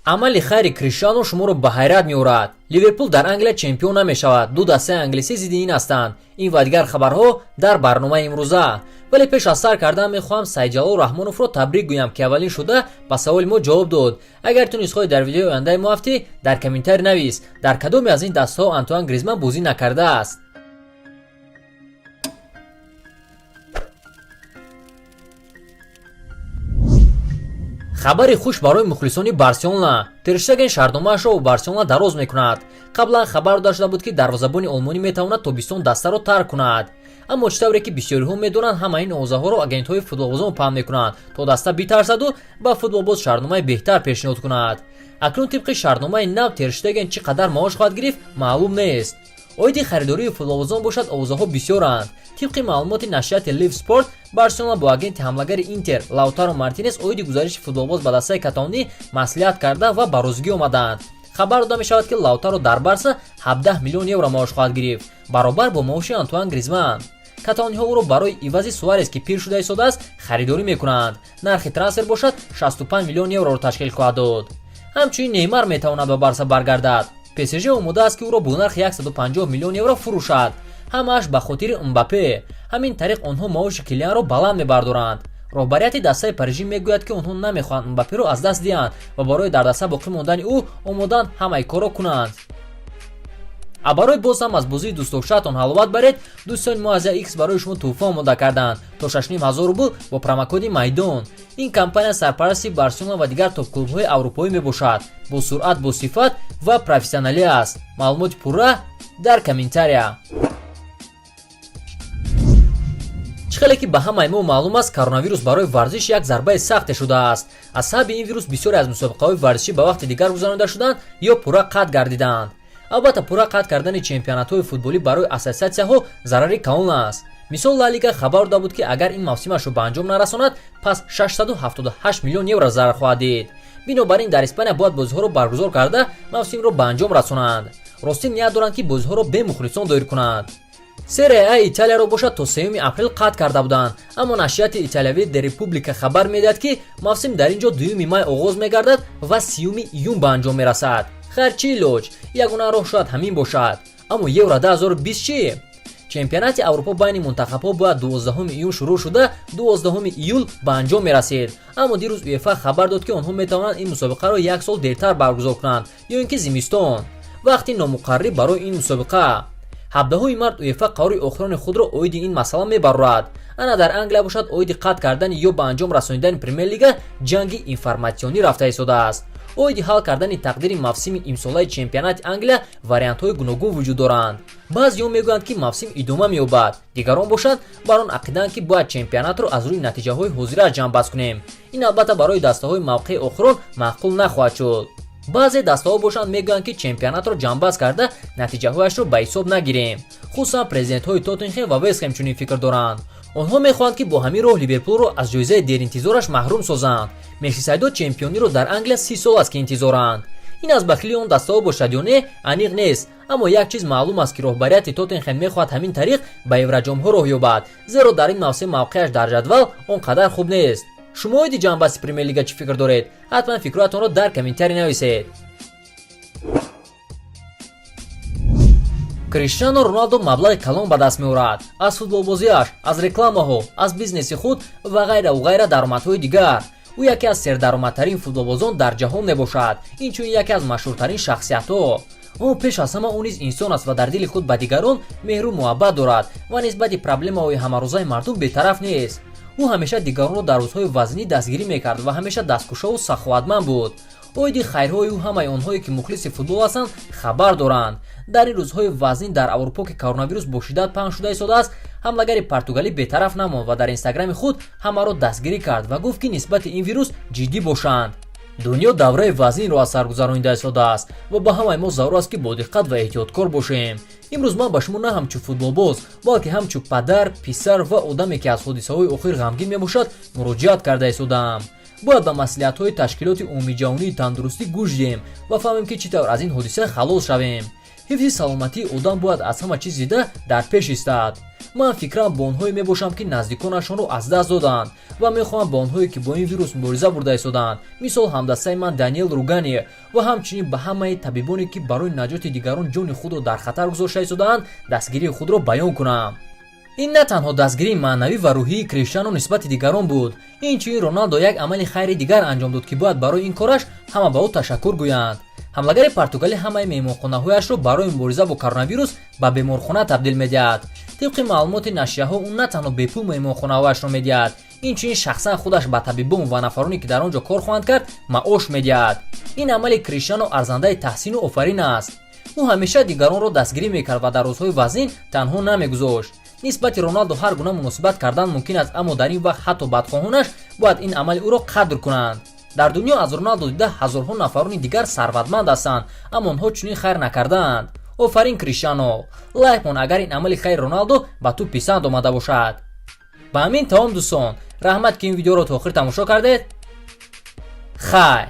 Амали хайри Криштиану шуморо ба ҳайрат меорад. Ливерпул дар Англия чемпион намешавад. Ду дастаи англисӣ зидди ин ҳастанд. Ин ва дигар хабарҳо дар барномаи имрӯза. Вале пеш аз сар кардан мехоҳам Сайдҷалол Раҳмоновро табрик гӯям, ки аввалин шуда ба саволи мо ҷавоб дод. Агар ту низ хоҳӣ дар видеои ояндаи мо афтӣ, дар комментарий навис, дар кадоме аз ин дастаҳо Антуан Гризман бозӣ накардааст. Хабари хуш барои мухлисони Барселона. Терштеген шартномаашро бо Барселона дароз мекунад. Қаблан хабар дода шуда буд, ки дарвозабони олмонӣ метавонад тобистон дастаро тарк кунад. Аммо чӣ тавре ки бисёриҳо медонанд, ҳамаи ин овозаҳоро агентҳои футболбозон паҳн мекунанд, то даста битарсаду ба футболбоз шартномаи беҳтар пешниҳод кунад. Акнун тибқи шартномаи нав Терштеген чӣ қадар маош хоҳад гирифт, маълум нест. Оиди харидории футболбозон бошад, овозаҳо бисёранд. Тибқи маълумоти нашрияти Лив Спорт, Барселона бо агенти ҳамлагари Интер Лаутаро Мартинес оиди гузариши футболбоз ба дастаи каталонӣ маслиҳат карда ва ба розигӣ омаданд. Хабар дода мешавад, ки Лаутаро дар Барса 17 миллион евро маош хоҳад гирифт, баробар бо маоши Антуан Гризман. Каталониҳо ӯро барои ивази Суарес, ки пир шуда истодааст, харидорӣ мекунанд. Нархи трансфер бошад 65 миллион евроро ташкил хоҳад дод. Ҳамчунин Неймар метавонад ба Барса баргардад. ПСЖ омода аст, ки ӯро бо нархи 150 миллион евро фурӯшад, ҳамааш ба хотири Мбаппе. Ҳамин тариқ онҳо маоши Килианро баланд мебардоранд. Роҳбарияти дастаи парижӣ мегӯяд, ки онҳо намехоҳанд Мбапперо аз даст диҳанд ва барои дар даста боқӣ мондани ӯ омодаанд ҳамаи корро кунанд. А барои боз ҳам аз бозии дӯстдоштаатон ҳаловат баред, дӯстони мо аз Х барои шумо тӯҳфа омода карданд, то 6 ҳазор рубл бо промокоди Майдон. Ин компания сарпарасти Барселона ва дигар топ-клубҳои аврупоӣ мебошад. Бо суръат, бо сифат ва профессионалӣ аст. Маълумоти пурра дар комментария. Чӣ хеле ки ба ҳамаи мо маълум аст, коронавирус барои варзиш як зарбаи сахте шудааст. Аз сабаби ин вирус бисёре аз мусобиқаҳои варзишӣ ба вақти дигар гузаронида шуданд ё пурра қатъ гардиданд. Албатта, пурра қатъ кардани чемпионатҳои футболӣ барои ассотсиатсияҳо зарари калон аст. Мисол, Ла Лига хабар дода буд, ки агар ин мавсимашро ба анҷом нарасонад, пас 678 миллион евро зарар хоҳад дид. Бинобар ин дар Испания бояд бозиҳоро баргузор карда, мавсимро ба анҷом расонанд. Ростӣ, ният доранд, ки бозиҳоро бе мухлисон доир кунанд. Серия А Италияро бошад то 3 апрел қатъ карда буданд, аммо нашрияти италиявии Де Република хабар медиҳад, ки мавсим дар ин ҷо 2 май оғоз мегардад ва 30 июн ба анҷом мерасад. Хайр, чӣ илоҷ? Ягона роҳ шояд ҳамин бошад. Аммо Евро 2020 чӣ? Чемпионати Аврупо байни мунтахабҳо бояд 12 июн шурӯъ шуда, 12 июл ба анҷом мерасид. Аммо дирӯз УЕФА хабар дод, ки онҳо метавонанд ин мусобиқаро як сол дертар баргузор кунанд ё ин ки зимистон. Вақти номуқаррарӣ барои ин мусобиқа. 17 март УЕФА қарори охирони худро оиди ин масъала мебарорад. Ана дар Англия бошад, оиди қатъ кардани ё ба анҷом расонидани Премер-лига ҷанги информатсионӣ рафта истодааст. Оиди ҳал кардани тақдири мавсими имсолаи чемпионати Англия вариантҳои гуногун вуҷуд доранд. Баъзеҳо мегӯянд, ки мавсим идома меёбад, дигарон бошанд бар он ақидаанд, ки бояд чемпионатро аз рӯи натиҷаҳои ҳозира ҷамъбаст кунем. Ин албатта барои дастаҳои мавқеи охирон маъқул нахоҳад шуд. Баъзе дастаҳо бошанд мегӯянд, ки чемпионатро ҷамъбаст карда, натиҷаҳояшро ба ҳисоб нагирем. Хусусан президентҳои Тоттенхем ва Вестхем чунин фикр доранд. Онҳо мехоҳанд, ки бо ҳамин роҳ Ливерпулро аз ҷоизаи деринтизораш маҳрум созанд. Мерсисайдо чемпиониро дар Англия 30 сол аст, ки интизоранд. Ин аз бахилии он дастаҳо бошад ё не, аниқ нест, аммо як чиз маълум аст, ки роҳбарияти Тоттенхем мехоҳад ҳамин тариқ ба евроҷомҳо роҳ ёбад, зеро дар ин мавсим мавқеаш дар ҷадвал он қадар хуб нест. Шумо оиди ҷамъбасти Премер-лига чӣ фикр доред? Ҳатман фикрҳоятонро дар комментарий нависед. Криштиану Роналдо маблағи калон ба даст меорад аз футболбозиаш, аз рекламаҳо, аз бизнеси худ ва ғайраву ғайра даромадҳои дигар. Ӯ яке аз сердаромадтарин футболбозон дар ҷаҳон мебошад, инчунин яке аз машҳуртарин шахсиятҳо. Аммо пеш аз ҳама ӯ низ инсон аст ва дар дили худ ба дигарон меҳру муҳаббат дорад ва нисбати проблемаҳои ҳамарӯзаи мардум бетараф нест. Ӯ ҳамеша дигаронро дар рӯзҳои вазнӣ дастгирӣ мекард ва ҳамеша дасткушову саховатманд буд. Оиди хайрҳои ӯ ҳамаи онҳое, ки мухлиси футбол ҳастанд, хабар доранд. Дар ин рӯзҳои вазнин дар Аврупо, ки коронавирус бо шиддат паҳн шуда истодааст, ҳамлагари португалӣ бетараф намонд ва дар инстаграми худ ҳамаро дастгирӣ кард ва гуфт, ки нисбати ин вирус ҷиддӣ бошанд. Дунё давраи вазнинро аз сар гузаронида истодааст ва ба ҳамаи мо зарур аст, ки бодиққат ва эҳтиёткор бошем. Имрӯз ман ба шумо на ҳамчун футболбоз, балки ҳамчун падар, писар ва одаме, ки аз ҳодисаҳои охир ғамгин мебошад, муроҷиат карда истодаам. Бояд ба маслиҳатҳои Ташкилоти умумиҷаҳонии тандурустӣ гӯш диҳем ва фаҳмем, ки чӣ тавр аз ин ҳодиса халос шавем. Ҳифзи саломатии одам бояд аз ҳама чиз дида дар пеш истад. Ман фикрам бо онҳое мебошам, ки наздиконашонро аз даст доданд, ва мехоҳам ба онҳое, ки бо ин вирус мубориза бурда истодаанд, мисол ҳамдастаи ман Даниэл Ругани, ва ҳамчунин ба ҳамаи табибоне, ки барои наҷоти дигарон ҷони худро дар хатар гузошта истодаанд, дастгирии худро баён кунам. Ин на танҳо дастгирии маънавӣ ва рӯҳии Криштиано нисбати дигарон буд, инчунин Роналдо як амали хайри дигар анҷом дод, ки бояд барои ин кораш ҳама ба ӯ ташаккур гӯянд. Ҳамлагари португалӣ ҳамаи меҳмонхонаҳояшро барои мубориза бо коронавирус ба беморхона табдил медиҳад. Тибқи маълумоти нашрияҳо, ӯ на танҳо бепул меҳмонхонаҳояшро медиҳад, инчунин шахсан худаш ба табибон ва нафароне, ки дар он ҷо кор хоҳанд кард, маош медиҳад. Ин амали Криштиано арзандаи таҳсину офарин аст. Ӯ ҳамеша дигаронро дастгирӣ мекард ва дар рӯзҳои вазнин танҳо намегузошт. Нисбати Роналдо ҳар гуна муносибат кардан мумкин аст, аммо дар ин вақт ҳатто бадхоҳонаш бояд ин амали ӯро қадр кунанд. Дар дунё аз Роналдо дида ҳазорҳо нафарони дигар сарватманд ҳастанд, аммо онҳо чунин хайр накардаанд. Офарин, Криштиано! Лайк мон, агар ин амали хайри Роналдо ба ту писанд омада бошад. Ба ҳамин тамом, дӯстон. Раҳмат, ки ин видеоро то охир тамошо кардед. Хайр.